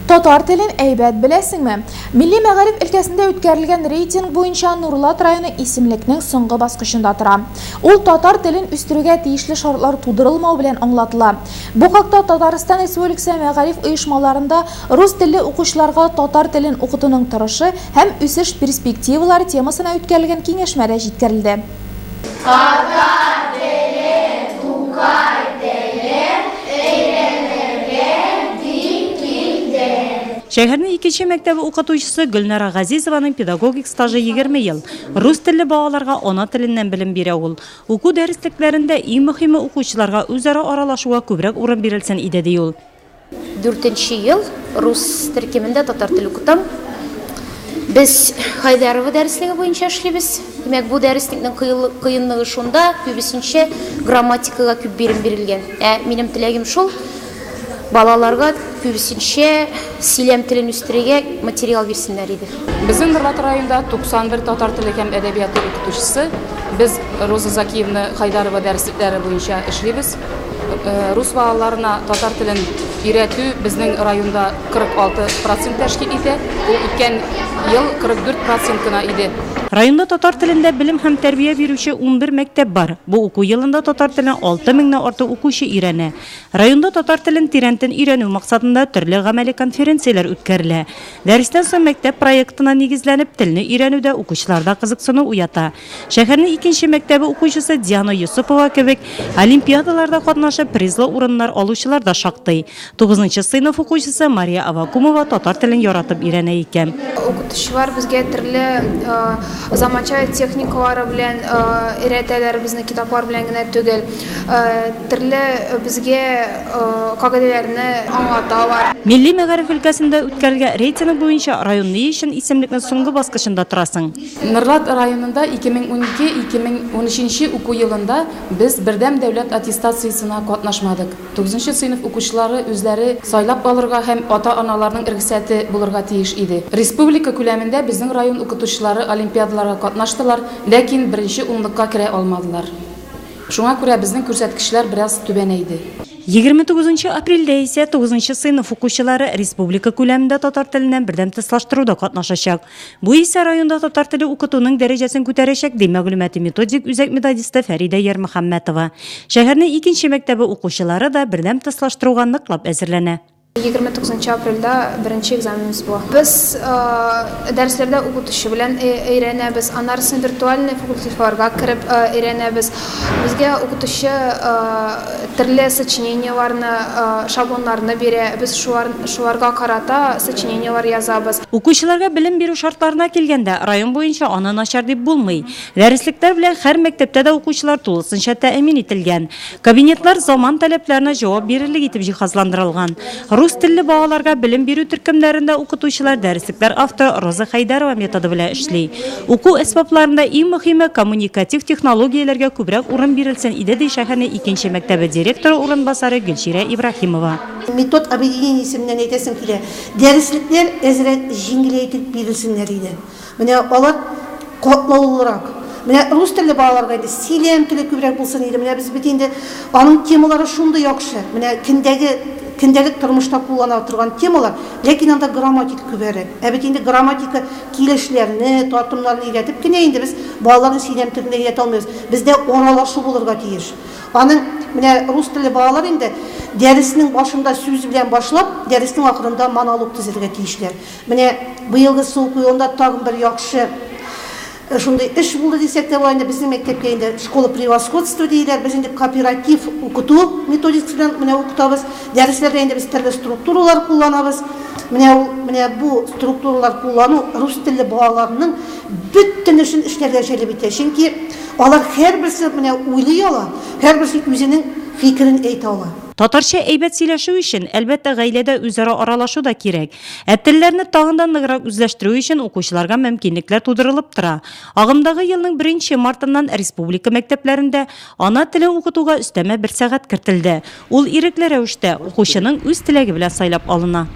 Татар телен әйбәт беләсеңме? Милли мәгариф өлкәсендә үткәрелгән рейтинг буенча Нурлат районы исемлекнең соңгы баскычында тора. Ул татар телен үстерүгә тиешле шартлар тудырылмау белән аңлатыла. Бу хакта Татарстан Республикасы мәгариф оешмаларында рус телле укучыларга татар телен укытуның торышы һәм үсеш перспективалары темасына үткәрелгән киңәшмәдә җиткерелде. Татар теле, Тукай теле өйрәнергә дип килдем. Шәһәрнең икенче мәктәбе укытучысы Гөлнара Газизованың педагогик стажы 20 ел. Рус телле балаларга ана теленнән белем бирә ул. Уку дәреслекләрендә иң мөһиме укучыларга үзара аралашуга күбрәк урын бирелсен иде, ди ул. Дүртенче ел рус төркемендә татар теле укытам. Без Хайдарова дәреслеге буенча эшлибез. Димәк, бу дәреслекнең кыенлыгы шунда, күбесенчә грамматикага күп бирем бирелгән. Ә минем теләгем шул, балаларга күбесенчә сөйләм телен үстерергә материал бирсеннәр иде. Безнең Нурлат районында 91 татар теле һәм әдәбияты укытучысы. Без Роза Закиевна Хайдарова дәреслекләре буенча эшлибез. Рус балаларына татар телен өйрәтү безнең районда 46 процент тәшкил итә. Ул үткән ел 44 процент кына иде. Районда татар телендә белем һәм тәрбия бирүче 11 мәктәп бар. Бу уку елында татар телен 6 меңнән артык укучы өйрәнә. Районда татар телен тирәнтен өйрәнү максатында төрле гамәли конференцияләр үткәрелә. Дәрестән соң мәктәп проектына нигезләнеп, телне өйрәнү дә укучыларда кызыксыну уята. Шәһәрнең икенче мәктәбе укучысы Диана Йосыпова кебек олимпиадаларда катнашып призлы урыннар алучылар да шактый. Тугызынчы сыйныф укучысы Мария Авакумова татар телен яратып өйрәнә икән. Укытучылар безгә төрле заманча техникалары белән өйрәтәләр, безне китаплар белән генә түгел. Төрле безгә кагыйдәләрне аңлаталар. Милли мәгариф өлкәсендә үткәрелгән рейтинг буенча район ни өчен исемлекнең соңгы баскычында тора соң? Нурлат районында 2012-2013 уку елында без бердәм дәүләт аттестациясенә катнашмадык. Тугызынчы сыйныф укучылары үзләре сайлап алырга һәм ата-аналарның рөхсәте булырга тиеш иде. Республика күләмендә безнең район укытучылары олимпиадаларга катнаштылар, ләкин беренче унлыкка керә алмадылар. Шуңа күрә безнең күрсәткечләр бераз түбәнәйде. 29 нчы апрельдә исә тугызынчы сыйныф укучылары республика күләмендә татар теленнән бердәм тестлаштыруда катнашачак. Бу исә районда татар теле укытуның дәрәҗәсен күтәрәчәк, ди мәгълүмати-методик үзәк методисты Фәридә Ярмөхәммәтова. Шәһәрнең икенче мәктәбе укучылары да бердәм тестлаштыруга ныклап әзерләнә. 29 нчы апрельдә беренче экзаменыбыз була. Без дәресләрдә укытучы белән өйрәнәбез, аннары виртуальный факультативларга кереп өйрәнәбез. Безгә укытучы төрле сочинениеләрне, шаблоннарны бирә, без шулар, шуларга карата сочинениеләр язабыз. Укучыларга белем бирү шартларына килгәндә, район буенча аны начар дип булмый. Дәреслекләр белән һәр мәктәптә дә укучылар тулысынча тәэмин ителгән. Кабинетлар заман таләпләренә җавап бирерлек итеп җиһазландырылган. Рус телле балаларга белем бирү төркемнәрендә укытучылар дәреслекләр авторы Роза Хәйдәрова методы белән эшли. Уку әсбапларында иң мөһиме, коммуникатив технологияләргә күбрәк урын бирелсен иде, ди шәһәрнең икенче мәктәбе директоры урынбасары Гөлчирә Ибраһимова. Метод объединение исеменнән әйтәсем килә, дәреслекләр әзрәк җиңеләйтеп бирелсеннәр иде. Менә алар катлаулырак. Менә рус телле балаларга инде сөйләм теле күбрәк булсын иде. Менә без бит инде аның темалары шундый яхшы. Менә көндәге көндәлек тормышта куллана торган темалар, ләкин анда грамматика күбәрәк. Ә бит инде грамматика килешләрне, тартымнарны өйрәтеп кенә инде без балаларны сөйләм теленә өйрәтә алмыйбыз. Бездә аралашу булырга тиеш. Аның менә рус телле балалар инде дәреснең башында сүз белән башлап, дәреснең ахырында монолог төзергә тиешләр. Менә быелгы су куюында тагын бер яхшы шундый эш булды дисәк тә була инде. Безнең мәктәпкә инде школа превосходства диләр. Без инде кооператив укыту методикасы белән менә укытабыз. Дәресләрдә инде без төрле структуралар кулланабыз. Менә ул, менә бу структуралар куллану рус телле балаларның бөтен эшен эшләргә җәлеп итә. Чөнки алар һәрберсе менә уйлый ала, һәрберсе үзенең фикерен әйтә ала. Татарча әйбәт сөйләшү өчен, әлбәттә, гаиләдә үзара аралашу да кирәк. Ә телләрне тагын да ныграк үзләштерү өчен укучыларга мөмкинлекләр тудырылып тора. Агымдагы елның беренче мартыннан республика мәктәпләрендә ана телен укытуга өстәмә бер сәгать кертелде. Ул ирекле рәвештә, укучының үз теләге белән сайлап алына.